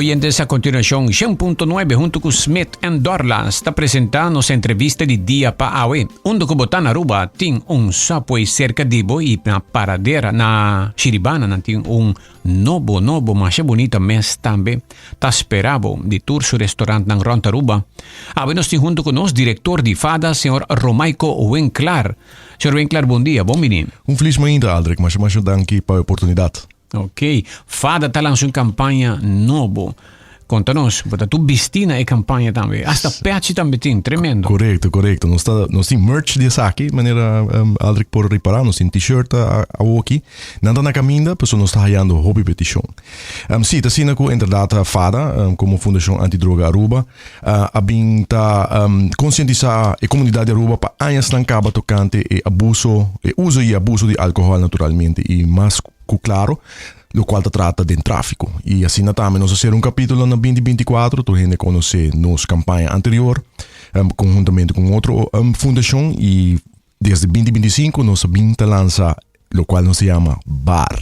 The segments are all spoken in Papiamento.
Oyentes, a continuacion, 100.9 hunto cu Smith and Dorlas ta presenta nos entrevista di dia pa awe. Unda cu bo ta na Aruba tin un Subway cerca di bo y na Paradera na Shiribana nan tin un nobo nobo masha bunita mes tambe ta spera bo di tur su restaurantnan rond Aruba. Awe nos tin hunto cu nos director di fada señor Romaico Winklaar. Señor Winklaar bon dia, bon bini. Un feliz mainta Aldrich, masha masha danki pa e oportunidad. Ok, Fada ta lansa un campaña nobo. Conta nos, bo ta tur bisti na e campaña tambe. Hasta pechi tambe tin, tremendo. Correcto, correcto. Nos ta, nos tin merch di esaki, manera um, Aldrich por ripara, nos tin t-shirt awoki. Nan ta na caminda, pasobra nos ta hayando hopi peticion. Um, sí, ta asina cu inderdaad Fada, um, como Fundacion Antidroga Aruba, uh, a bin ta um, concientisa e comunidad di Aruba pa añasnan caba tocante e abuso, e uso y abuso di alcohol naturalmente, y mas Cu claro, locual ta trata den trafico. Y asina tambe nos a cera un capitulo na binti binti cuatro, tur hende conoce nos campaña anterior, conhuntamente cu un otro fundacion y desde binti binti cinco nos a bin ta lansa locual nos ta yama bar.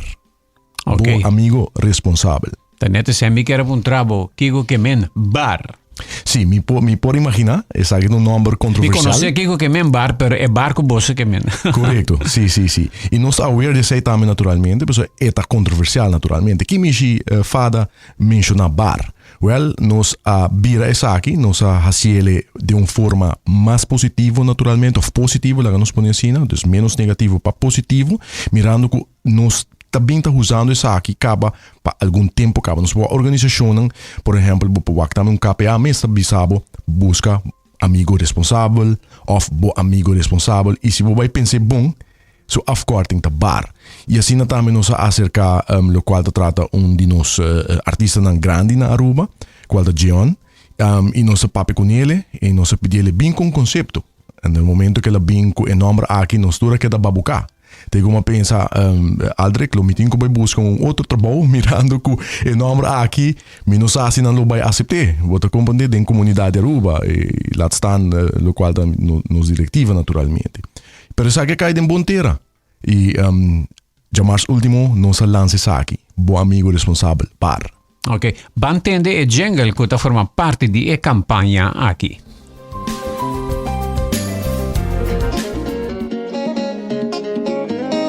Ok. Bo amigo responsabel. Ta net esei mi kier a puntra bo, kico ke men bar? Sí, mi por, mi por imaginá, esaki ta un nòmber Mi kontroversial. konosé kiko ke men bar, pero e bar ku boso ke men. Korekto, sí, sí, sí. I nos ta aware di esei tambe naturalmente, pasobra e ta kontroversial naturalmente. Ki mishi fada menshoná bar? Wèl, nos a bira esaki, nos a hasiele den un forma mas positivo naturalmente, òf positivo, laga nos pone asina, dus ménos negativo pa positivo, mirando ku nos ta bin ta usando esaki kaba pa algun tempo kaba. Nos por wak organisashonnan, por ehèmpel bo por wak tambe un KPA mes ta bisa bo buska amigo responsabel òf bo amigo responsabel i si bo bai pens'é bon su afkorting ta bar. I asina tambe nos a aserká lokual ta trata un di nos artistanan grandi na Aruba kual ta Jeon i nos a papia ku nele i nos a pidiele bin ku un konsepto. En el momento ku el a bin ku e nòmber aki nos tur a keda babuká. Te como a pensa, um, Aldrich, lo mi tin cu bay busca un otro trabou, mirando cu e nomber aki, mi no sa si nan lo bay acepte. Bo ta comprende den comunidad di Aruba, e laat staan eh, locual ta no, nos directiva naturalmente. Pero esaki a cay den bon tera. Y um, djamars ultimo nos a lansa esaki, Bo amigo responsabel, par. Ok, ban tende e jingle ku ta forma parti di e kampaña aki.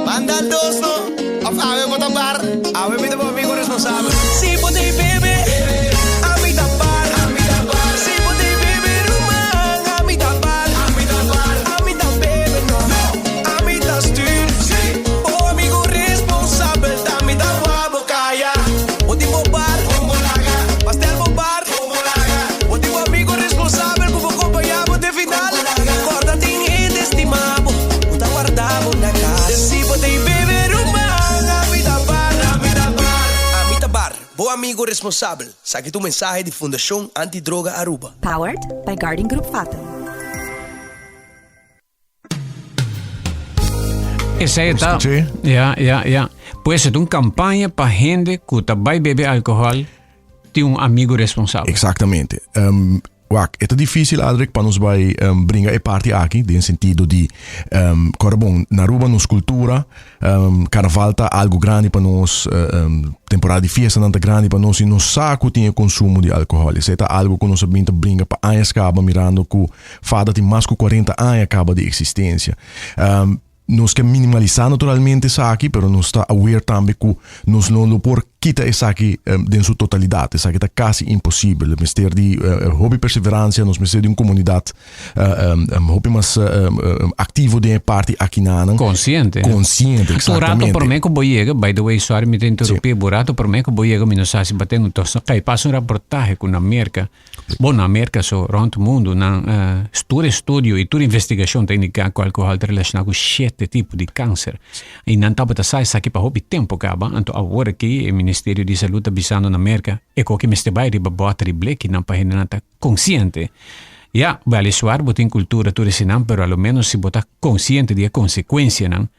Manda dos no, of awe bo ta bar, awe mi ta bo amigo responsabel. Si bo ta bebe, ami ta bar. Si bo ta bebe ruman, ami ta bar. Ami ta bebe no, ami ta stuur. Bo amigo responsabel ta mi ta wou bo kaya. Bo tin bo bar, pastel bo bar. Bo tin bo amigo responsabel ku bo kompañá bo te final. Kòrda tin hende stimá bo ku ta warda bo na kas. Si bo tin bebe ruman, ami ta bar. Ami ta bar, bo amigo responsabel. Saki ta un mensahe di Fundashon Anti Droga Aruba. Powered by Guarding Group Fatum. Esei ta. Escuché. Ja, ja, ja. Pues het un campaña pa hende ku ta bai bebe alcohol tin un amigo responsabel. Exactamente. Um, wak, het difícil, Aldrich, pa nos bai um, bringa e party aki, den sentido di, um, kora bon, na Aruba nos cultura, um, carnaval ta algo grandi pa nos, uh, um, temporada di fiesta nan ta grandi pa nos, y nos sa ku tin e consumo di alcohol. Esei ta algo ku nos a bin ta bringa pa añas kaba, mirando ku Fada tin mas ku kuarenta aña kaba di eksistensia. Nos ke minimalisá naturalmente esaki, pero nos ta aware tambe ku nos no lo por kita esaki den su totalidat. Esaki ta kasi imposibel. Mester di hopi perseveransia, nos mester di un komunidat hopi mas aktivo den e parti akinanan. Konsiente. Konsiente, Un rato eksaktamente. promé ku bo yega, by the way, sorry mi ta interumpí, bo rato promé ku bo yega mi no sa si bo tin un tos. Kai pasa un raportahe ku na Merka Bon, na Merka so rond mundu nan tur estudio i tur investigashon ta indiká ku alkohòl ta relashoná ku shete tipo di kanser. I nan tabata sa esaki pa hopi tempu kaba, anto awor aki e Ministerio di Salud ta bisando na Merka e koki mester bai riba bòter i blekinan pa hendenan ta konsiente. Ya, wèliswaar bo tin kultura tur eseinan, pero a lo ménos si bo ta konsiente di e konsekuensianan.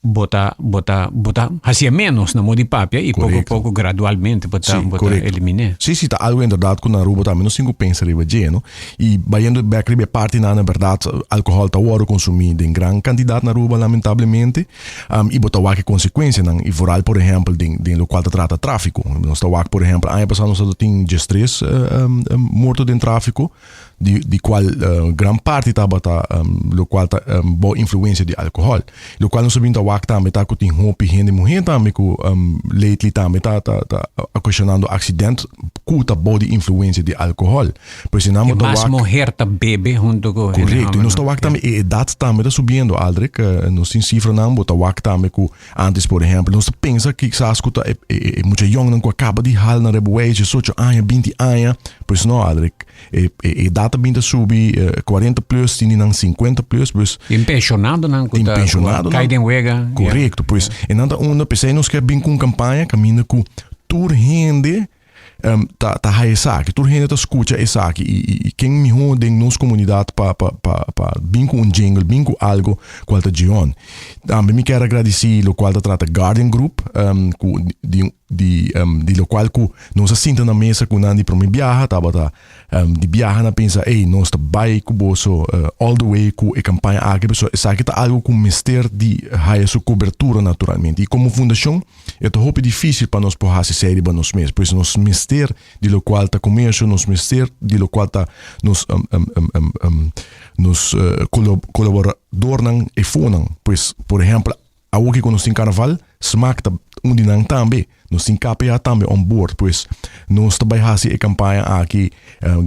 Bo ta, bo ta, bo ta hacié menos na modo di papia y poco Correcto. poco gradualmente bo ta, Sí, bo ta correcto. eliminé. Sí, sí, ta algo inderdaad ku na Aruba tambe nos tin ku pensa riba dje, no? I bayendo bek riba e partinan, na berdad alkohòl ta wòrdu konsumí den gran kantidat na Aruba lamentablemente, um, i bo ta wak e konsekuensianan, i vooral por ehèmpel den den lokual ta trata tráfiko. Nos ta wak por ehèmpel aña pasá nos tabatin diestres um, um, morto den tráfiko, di di kual gran parti tabata lokual ta bou influensia di alkohòl. Lokual nos a bin ta wak tambe ta ku tin hopi hende muhé tambe ku lately tambe ta ta ta ocasionando accident ku ta bou di influensia di alkohòl. Pues si nan bo E ta mas wak muher ta bebe hunto ku hende Korekto. I nos ta hòmber, wak tambe e edat tambe ta subiendo, Aldrich. Nos tin sifranan bo ta wak tambe ku Antes, por ehempel, nos ta pensa kisas ku ta e, e, e mucha yongnan ku a kaba di hal nan rebewei, 18 aña, 20 aña. Pues no, Aldrich. E, e edat ta bin ta subi, eh, 40 plus, tin di nan 50 plus, pues Tin pensionadonan ku tin ta ku a pensionadonan. kai den wega. Ja. Korekto, pues e nan ta unda, p'esei nos ke bin ku un kampaña kaminda ku tur hende um, ta, ta haya esaki, tur hende ta skucha esaki i, i, i ken mihó den nos komunidat pa, pa, pa, pa bin ku un jingle, bin ku algo kual ta Gion. Tambe mi kier agradisí lokual ta trata Guardian Group, um, ku di, di, um, di lokual ku nos a sinta na mesa ku nan di promé biaha tabata um, di biaha na pensa, ey, nos ta bai ku boso uh, all the way ku e kampaña aki, pasobra esaki ta algo ku mester di haya su kobertura naturalmente. I komo fundashon E ta hopi difícil pa nos por haci esei riba nos mes, pues nos mester di locual ta comercio, nos mester di locual ta nos nos colaboradornan efonan. Pues, por ehempel, awoki cu nos tin carnaval, Smaak ta un di nan tambe, nos tin KPA tambe on board, pues nos ta bay haci e campaña aki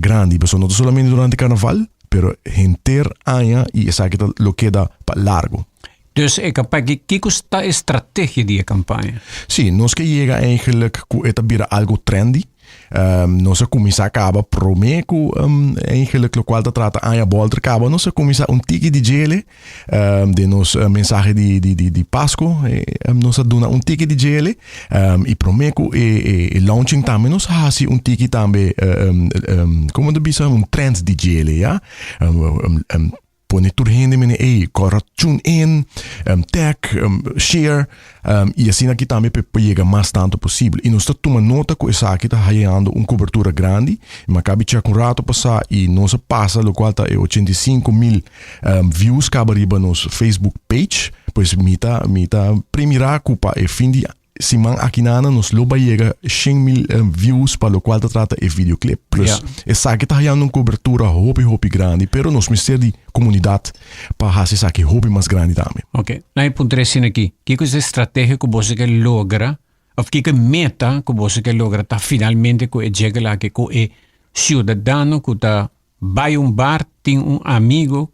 grandi, pasobra no ta solamente durante carnaval, pero henter aña y esaki ta lo keda pa largo. Dus e kampaña, kiko ta e strategia di e kampaña? Sí, nos ke yega eigenlijk ku e ta bira algo trendy. Um, nos a kuminsá kaba promé ku um, eigenlijk lokual ta trata aña bolter kaba. Nos a kuminsá un tiki di djele um, den nos uh, mensahe di, di, di, di Pasco. Eh, um, nos a duna un tiki di djele um, i promé ku e, e, e launching tambe nos a hasi un tiki tambe um, um, komo ta bisa un trend di djele, ya. Um, um, um, Pone tur hende mene ey, kora tune in, um, tag, um, share, um, y asina aki tambe pa yega mas tanto posibel. Y nos ta tuma nota cu esaki ta hayando un cobertura grandi. Mi a cabi check un rato pasa y nos a pasa locual ta e 85 mil um, views caba riba nos Facebook page. Pues mi ta, mi ta premira cu pa e fin di Siman akinana nos lo bai yega 100.000 views pa locual ta trata e videoclip. Plus, Ja. esaki ta hayando un cobertura hopi hopi grandi, pero nos mester di comunidad pa haci esaki hopi mas grandi tambe. Ok, na e punto asina aki, kiko es e strategia ku boso ke logra, of kiko e meta ku boso ke logra ta finalmente ku e jegel aki, ku e ciudadano ku ta bai un bar tin un amigo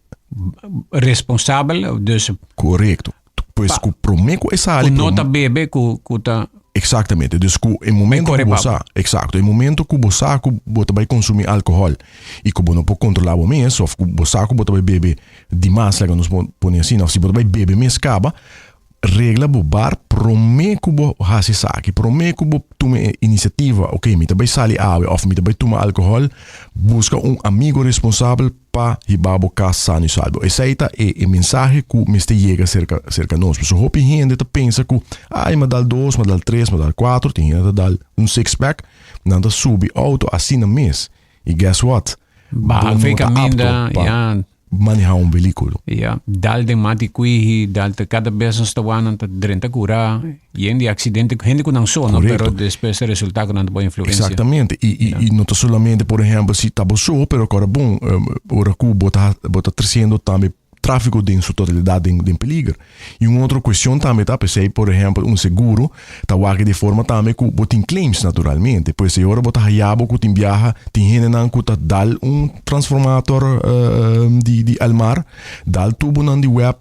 responsabel, dus Correcto. Pues ku promé ku e sali ku no ta bebe, ku ku ta Exactamente. Dus ku e momento ku bo sa, exacto, e momento ku bo sa ku bo ta bai konsumí alkohòl i ku bo no por kontrolá bo mes òf ku bo sa ku bo ta bai bebe dimas, laga nos pone asina, òf si bo ta bai bebe mes kaba, Regla bo bar promé ku bo hasi esaki, promé ku bo tuma e inisiativa, ok, mi ta bai sali awe òf mi ta bai tuma alkohòl, buska un amigo responsabel pa hiba bo kas sano i salvo. Esei ta e e mensahe ku mester yega serka serka nos. Pasobra hopi hende ta pensa ku, ai, mi a dal dos, mi a dal tres, mi a dal kuater, tin hende ta dal un six pack, nan ta subi outo asina mes. I guess what? Bo no Baha ta apto kaminda, pa ya. maneha un velíkulo. Ya, dal den mati kuihi, dal te kada bes nos ta wak nan ta drenta kura, yen di aksidente, hende ku nan so no, pero Korekto. despues ta resulta ku nan ta por influensia. Exactamente. I, i, i no ta solamente, por ehempel, si ta bo so, pero kora bon, ora ku bo ta, bo ta tresiendo tambe tráfiko den su totalidat den, den peliger. I un otro kuestion tambe ta, p'esei, por ehempel, un seguro ta wak di forma tambe ku bo tin claims naturalmente. Pues e ora bo ta haya bo ku tin biaha, tin hendenan ku ta dal un transformator di di Elmar, dal tubonan di web,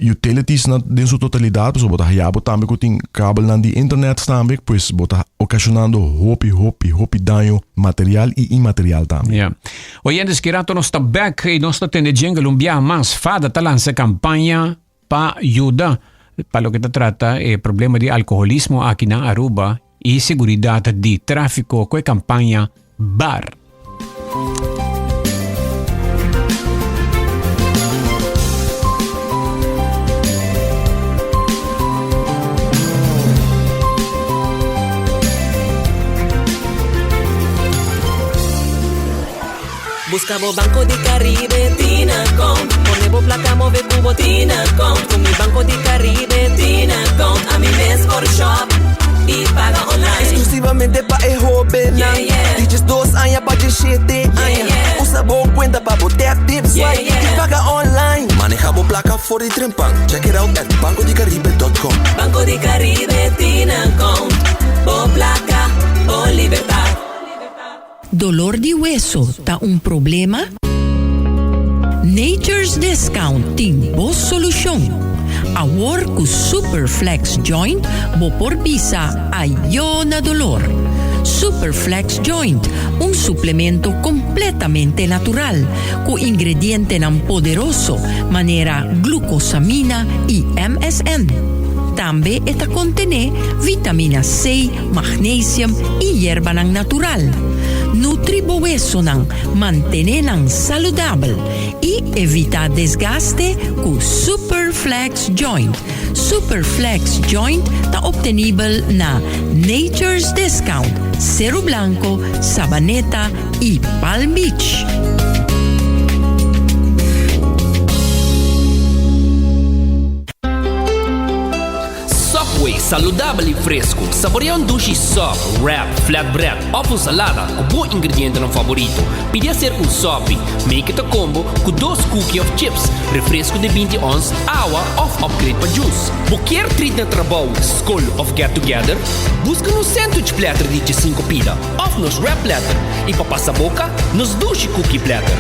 utilities na den su totalidat, pasobra bo ta haya bo tambe ku tin kabelnan di internet tambe, pues bo ta okashonando hopi, hopi, hopi daño material i inmaterial tambe. Ya. Oyentes, ki rato nos ta bek i nos ta tende jingle un biaha mas. Fada ta lansa kampaña pa yuda pa loke ta trata e problema di alkoholismo aki na Aruba i seguridat di tráfiko ku e kampaña Bar. Busca bo Banco di Caribe tin account. Pone bo placa move cu bo tin account. Cu mi Banco di Caribe tin account. Ami mes por shop y paga online. Exclusivamente pa e hobennan. Di 12 aña pa 17 aña. Usa bo cuenta pa bo tap, tip, swipe y paga online. Maneha bo placa for di trempan. Check it out at bancodicaribe.com. Banco di Caribe tin account. Bo placa, bo libertad. Dolor di weso ta un problema? Nature's Discount tin bo solucion. Awor cu Superflex Joint bo por bisa ayo na dolor. Superflex Joint, un suplemento completamente natural, cu ingredientenan poderoso manera glucosamina y MSM. Tambe e ta contene vitamina C, magnesium y yerbanan natural. Nutri bo wesonan, mantene nan saludabel y evita desgaste cu Superflex Joint. Superflex Joint ta obtenibel na Nature's Discount, Seru Blanco, Sabaneta y Palm Beach. Subway, saludabel y fresco. Saborea un dushi sub, wrap, flatbread of un salada cu bo ingredientenan favorito. Pidi hacer un sopi. Make it a combo cu dos cookie of chips, refresco di 20 ons, awa of upgrade pa juice. Bo kier treat na trabou, scol of get together? Busca nos sandwich platter di 15 pida of nos wrap platter y pa pasa boca, nos dushi cookie platter.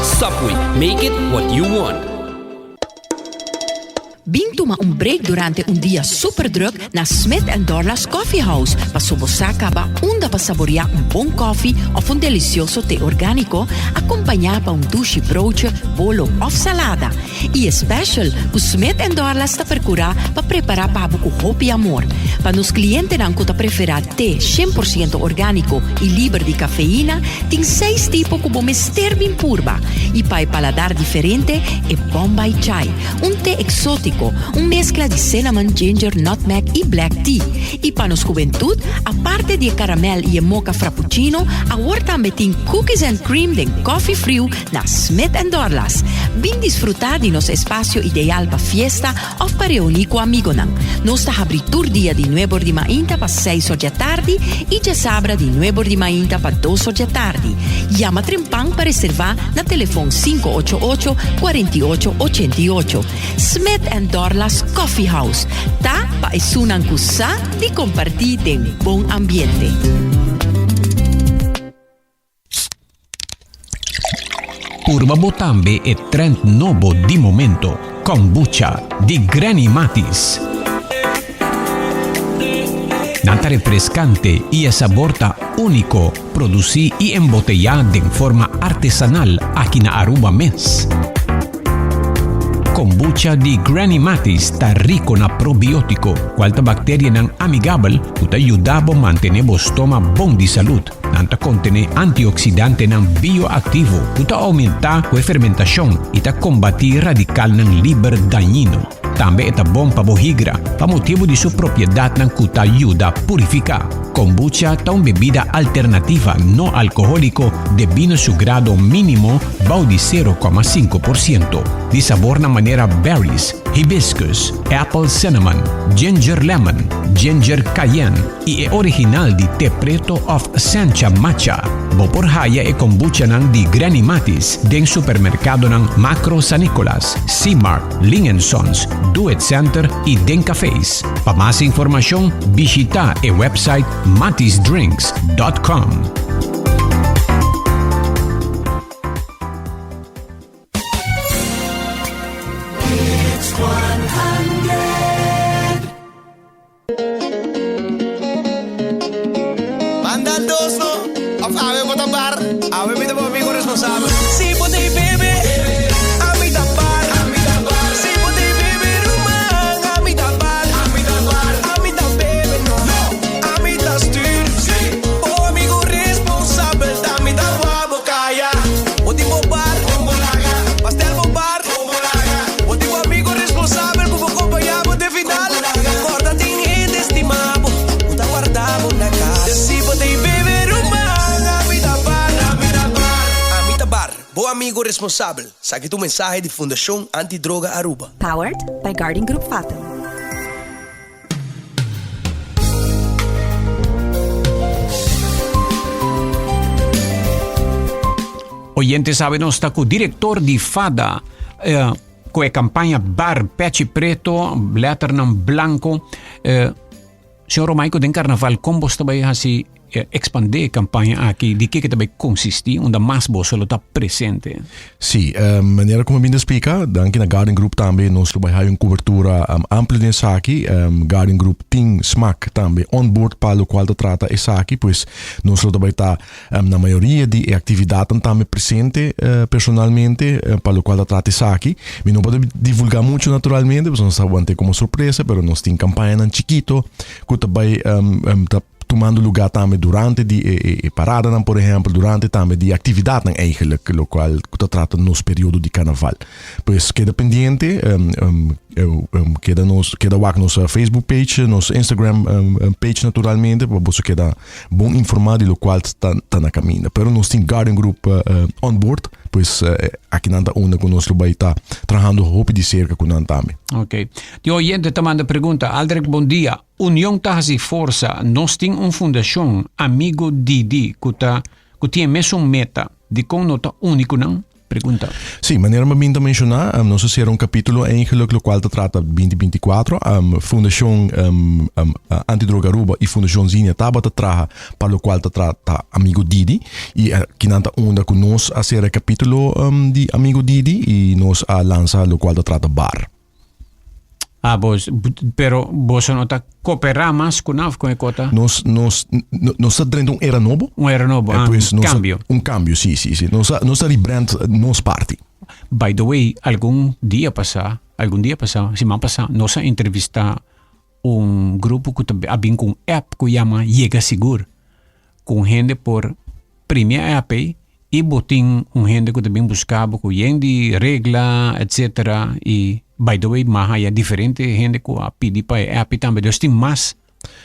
Subway, make it what you want. Bin tuma un break durante un dia super druk na Smith Dorlas Coffee House pa bo sa caba unda pa saborea un bon koffie of un delicioso te organico acompaña pa un dushi broodje, bolo of salada. Y special cu Smith Dorlas ta percura pa prepara pa bo cu hopi amor. Pa nos clientenan cu ta prefera te 100% organico y liber di cafeina, tin seis tipo cu bo mester bin purba. Y pa paladar diferente e Bombay Chai, un te exotico, un mezcla di cinnamon, ginger, nutmeg y black tea. Y pa nos hubentud, aparte di caramel y mocha frappuccino, awor tambe tin cookies and cream den coffee friu na Smith Dorlas. Bin disfruta di nos espacio ideal pa fiesta of pa reuni cu amigonan. Nos ta habri tur dia di 9 di mainta pa 6 or di atardi y diasabra di 9 di mainta pa 2 or di atardi. Yama trempan pa reserva na telefon 588 4888. Smith Dorlas Coffee House. Ta pa esunnan cu sa di comparti den bon ambiente. Purba bo tambe e trend nobo di momento. Kombucha di Granny Matis. Nan ta refrescante y e sabor ta unico, produci y embotella di forma artesanal aki na Aruba mes. Kombucha di Granny Matis ta rico na probiotico, cual ta bacterianan amigabel cu ta yuda mantene bo stoma bon di salud. Nan ta contene antioxidantenan bioactivo, cu ta aumenta e fermentacion y ta combati radicalnan liber dañino. Tambe ta bon pa bo higra, pa motibo di su propiedadnan cu ta yuda purifica. Kombucha ta un bebida alternativa no alcoholico debi na su grado minimo bou di 0,5%. Di sabor na manera berries, hibiscus, apple cinnamon, ginger lemon, ginger cayenne y e original di te preto of sencha matcha. Bo por haya e kombuchanan di Granny Matis den supermercadonan Macro San Nicolas, Seamark, Ling Sons, Do It Center y Den Cafés. Pa mas informacion, bishita e website matisdrinks.com. It's 100. Manda dos, no? Of awe bo ta bar, awe mi ta bo amigo responsabel. Si bo tin bebe, ami ta bar. Si bo tin bebe, ruman, ami ta bar. Ami ta bebe, no. Ami ta stuur. Bo amigo responsabel. amigo responsabel. Esaki ta un mensahe di Fundacion Anti Droga Aruba. Powered by Guarding Group Fatum. Oyente sabe nos ta cu director di FADA eh, cu e campaña Bar Pechi Preto, letternan blanco. Eh, señor Romaico, den carnaval, con bos ta bay haci expande e campaña aki? Di ke ke ta bay consisti? Unda mas boso lo ta presente? Sí, manera como mi a splica, danki na Garden Group tambe nos lo bay haya un cobertura amplio den esaki. Garden Group tin smaak tambe on board pa locual ta trata esaki, pues nos lo ta bay ta na mayoria di e actividadnan tambe presente personalmente pa locual ta trata esaki. Mi no por divulga mucho naturalmente, pasobra nos ta want'e como sorpresa, pero nos tin campañanan chikito cu ta bay ta tumando lugar tambe durante di e e paradanan por ehempel, durante tambe di actividadnan eigenlijk locual cu ta trata nos periodo di carnaval. Pues keda pendiente, keda nos keda wak nos Facebook page, nos Instagram page naturalmente pa boso keda bon informa di locual ta ta na caminda. Pero nos tin Garden Group on board, pues aki nan ta unda cu nos lo bay ta trahando hopi di cerca cu nan tambe. Ok. Di oyente ta manda pregunta, Aldrich bon dia. Union ta hasi forsa. Nos tin un fundashon, Amigo Didi, ku ta ku tin e mesun meta. Dikon no ta uni ku nan? Pregunta. Sí, manera mi a bin ta menshoná, nos a sera un kapítulo eigenlijk lokual ta trata binti binti kuatro. Fundashon Antidroga Aruba i Fundashon Zinia tabata traha pa lokual ta trata Amigo Didi i kinan ta unda ku nos a sera e kapítulo di Amigo Didi i nos a lansa lokual ta trata bar. Ah, bos, pero boso no ta cooperá mas cu nan of con e cota? Nos, nos, nos ta drenta un era nobo. Un era nobo, ah, pues, un cambio. Un cambio, sí, sí, sí. Nos a, nos a rebrand nos parti. By the way, algun dia pasá, algun dia pasá, siman pasá, nos a entrevistá un grupo cu ta a bin cu un app cu yama Yega Sigur. Cu un hende por primi e app ei y bo tin un hende cu ta bin busca bo cu yen di regla etcetera y by the way m'a haya diferente hende cu a pidi pa e app tambe dus tin mas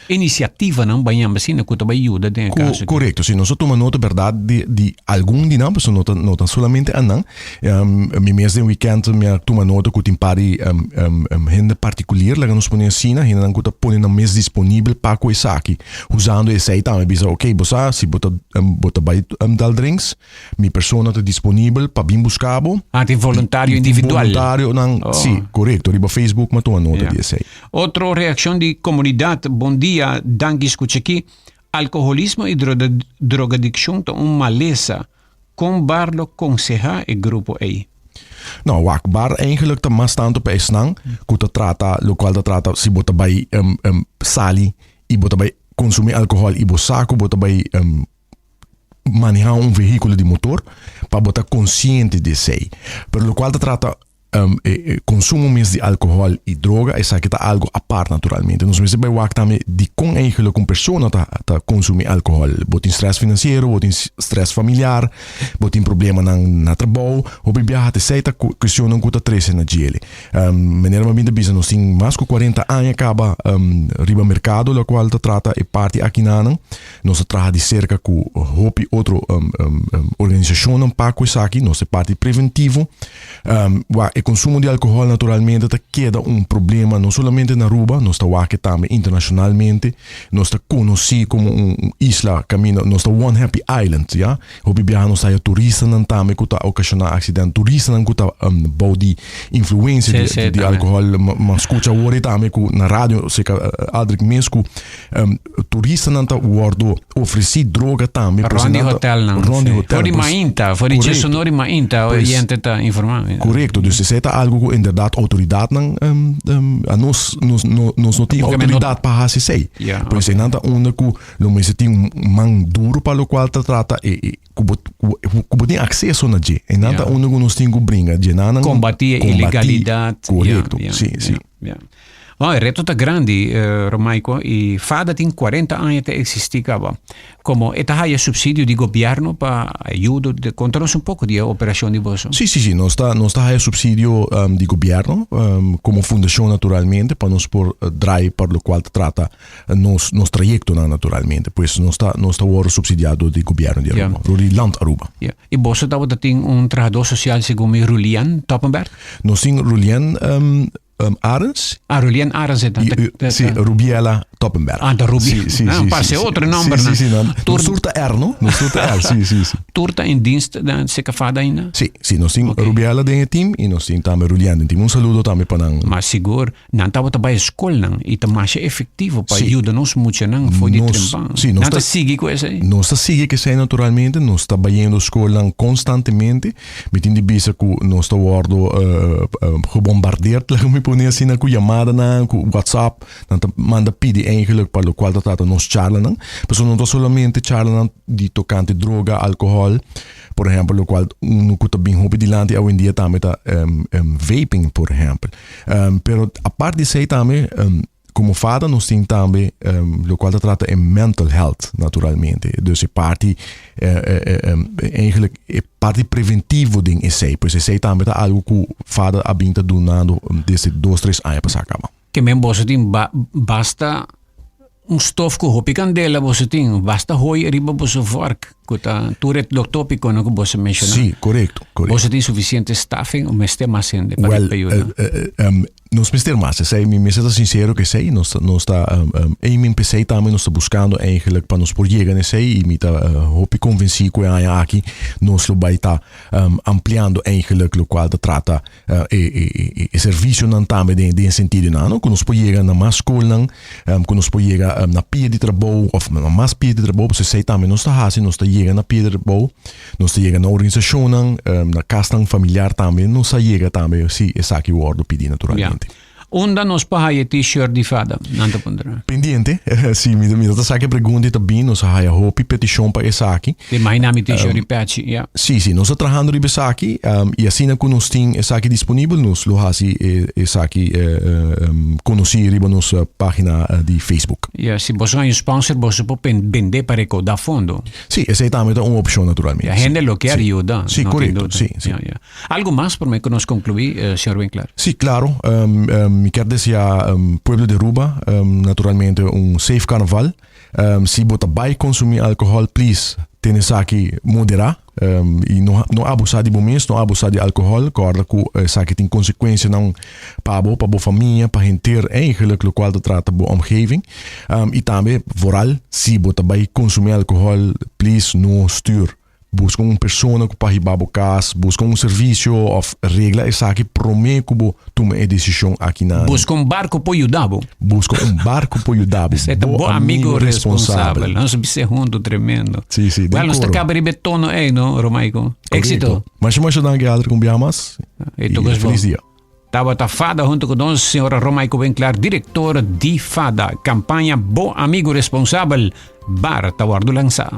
iniciativanan bañamba asina cu ta bay yuda den e caso aki. Corecto, si nos a tuma nota berdad di di algun di nan pasobra no ta no ta solamente anan Mi mes den weekend mi a tuma nota ku tin par di hende partikulier, laga nos pone asina, hendenan ku ta pone nan mes disponibel pa ku esaki. Usando esei tambe bisa, ok, bo sa, si bo ta bo ta bai dal drinks, mi persona ta disponibel pa bin buska bo. Ah, tin voluntario individual. Tin voluntarionan, si, korekto. Riba Facebook mi a tuma nota di esei. Otro reakshon di komunidat, Bon dia, danki skucha aki. Alkoholismo i drogadikshon ta un malesa. Kon bar lo konsehá e grupo ei? No, wak, bar eigenlijk ta mas tantu pa esnan ku ta trata lokual ta trata si bo ta bai sali i bo ta bai konsumí alkohòl i bo sa ku bo ta bai manehá un vehíkulo di motor pa bo ta konsiente di esei. Pero lokual ta trata E konsumo mes di alkohòl i droga esaki ta algu apart naturalmente. Nos mester bai wak tambe dikon eigenlik un persona ta ta konsumí alkohòl. Bo tin strès finansiero, bo tin strès familiar, bo tin problemanan na trabou. Hopi biaha ta esei ta kuestionnan ku ta trese na djele. Manera mi a bin ta bisa nos tin mas ku kuarenta aña kaba riba merkado lokual ta trata e parti akinanan. Nos ta traha di serka ku hopi otro organisashonnan pa ku esaki. Nos ta e parti preventivo. Wak, e konsumo di alkohòl naturalmente ta keda un problema no solamente na Aruba, nos ta wak tambe internashonalmente. Nos ta konosí komo un isla kaminda nos ta one happy island, ya. Hopi biaha nos ta haya turistanan tambe ku ta okashoná aksident, turistanan ku ta bou di influensia di di alkohòl. Mi a skucha awor ei tambe ku na radio serka Aldrich mes ku turistanan ta wòrdu ofresí droga tambe. Rònt di hotèlnan. Rònt di hotèlnan. For di mainta, for di djesonor di mainta oyente ta informá. Korekto, dus esei ta algu ku inderdat outoridatnan anos nos nos no tin outoridat pa hasi esei. Pues einan ta unda ku lo mester tin un man duru pa lokual ta trata e ku bo ku bo tin akseso na dje. Einan ta unda ku nos tin ku bringa dje. Nan Kombatí e ilegalidat. Korekto, si, si. Oh, e reto ta grandi, eh, Romaico, y FADA tin 40 aña ta existi caba. Como e ta haya subsidio di gobierno pa ayudo, de, contanos un poco di e operacion di boso. Si, si, si. Nos ta, nos ta haya subsidio um, di gobierno, um, como fundacion naturalmente, pa nos por uh, draai pa lo cual ta trata nos, nos trayectonan naturalmente. Pues nos ta, nos ta worde subsidiado di gobierno di Aruba, yeah. di Land Aruba. Yeah. Y boso tabata tin un trahador social segun mi Rulien Toppenberg? Nos tin Rulien um, Um, Arends. Ah, Rulien Arends. E, si, Rubiela Toppenberg. Ah, da Rubi. Si, si, ah, si, parece si, otro nombre. Si, si, si. No, Tur... Nos tur ta R, no? Nos tur ta R, si, si, si. Tur ta in dienst dan serka FADA ainda? Si, si. Nos tin okay. Rubiela den e team y nos tin tambe Rulien den team. Un saludo tambe pa nan. Maar sigur, nan tabata bay skolnan y ta masha efectivo pa si. yuda nos muchanan for di trempan. Si, nos nan ta sigui cu esey? Nos ta sigui cu esey naturalmente. Nos ta bayendo skolnan constantemente. Mi tin di bisa ku nos ta wòrdu gebombardeerd, laga mi pone asina, ku yamadanan, ku WhatsApp. Nan ta manda pidi eigenlijk pa lokual ta trata nos charlanan. Pasobra no ta solamente charlanan di tokante droga, alkohòl, por ehèmpel, lokual unu ku ta bin hopi dilanti awendia tambe ta vaping, por ehèmpel. Pero apart di esei tambe Como fada nos tin tambe um, locual ta trata e mental health naturalmente. Dus e parti eh, eh, eh, eigenlijk e parti preventivo den esei. Pues esei tambe ta algo cu fada a bin ta dunando desde dos, tres aña pasá caba. Ke men boso tin ba, basta un stof ku hopi kandela boso tin, basta hooi riba boso vork, ku ta tur e lo tópikonan ku boso menshoná. Sí, korekto, korekto. Boso tin sufisiente staffing o mester mas hende pa Well, pa yuda? eh, eh, um, Nos mester mas, esei mi mester ta sincero ku esei, nos nos ta aiming p'esei tambe, nos ta buskando eigenlijk pa nos por yega na esei i mi ta hopi konvensí ku e aña aki nos lo bai ta ampliando eigenlijk lokual ta trata e e e servisionan tambe den den e sentidonan no, ku nos por yega na mas skolnan, ku nos por yega na pia di trabou òf na mas pia di trabou, pasobra esei tambe nos ta hasi, nos ta yega na pia di trabou. Nos ta yega na organisashonnan, na kasnan familiar tambe nos a yega tambe si esaki wòrdu pidi naturalmente. Ya. Unda nos por haya e t-shirt di fada? Nan ta puntra. Pendiente. Si, mi mi ta sa ku e pregunta ta bin, nos a haya hopi petishon pa esaki. Te imagina mi t-shirt di Patchy, ya. Si, si, nos ta trahando riba esaki i asina ku nos tin esaki disponibel nos lo hasi esaki konosí riba nos página di Facebook. Ya, si boso haña un sponsor boso por bende pa rekoudá fondo. Sí, esei tambe ta un opcion naturalmente. Ja, hende lo kier Sí. yuda. Sí, no tin correcto. duda. Sí, sí. Ja, ja. Algo mas prome cu nos conclui, eh, señor Winkler? Sí, claro. Um, um, mi kier desea um, pueblo de Aruba um, naturalmente un safe carnaval. Um, si bo ta bai consumi alcohol, please, tene esaki modera. Um, y no, no abusa di bo mes, no abusa di alcohol. Corda cu esaki tin consecuencianan pa bo, pa bo famia, pa henter eigenlijk locual ta trata bo omgeving. Um, y tambe, vooral, si bo ta bai consumi alcohol, please no stuur. Busca un persona cu pa hiba bo cas, busca un servicio of regla esaki prome cu bo tuma e decision aki na. Busca un barco por yuda bo. Busca un barco por yuda bo. Esei ta bo amigo responsabel. Nos bisa hunto tremendo. Sí, sí, den Wel, nos ta coro. caba riba e tono ei, no, Romaico? Éxito. Masha masha danki Adri cu un biaha mas. E Y toca feliz dia. Tabata Fada hunto cu nos, señora Romaico Winklar, director di Fada. Campaña Bo Amigo Responsabel, bar ta wordo lansa.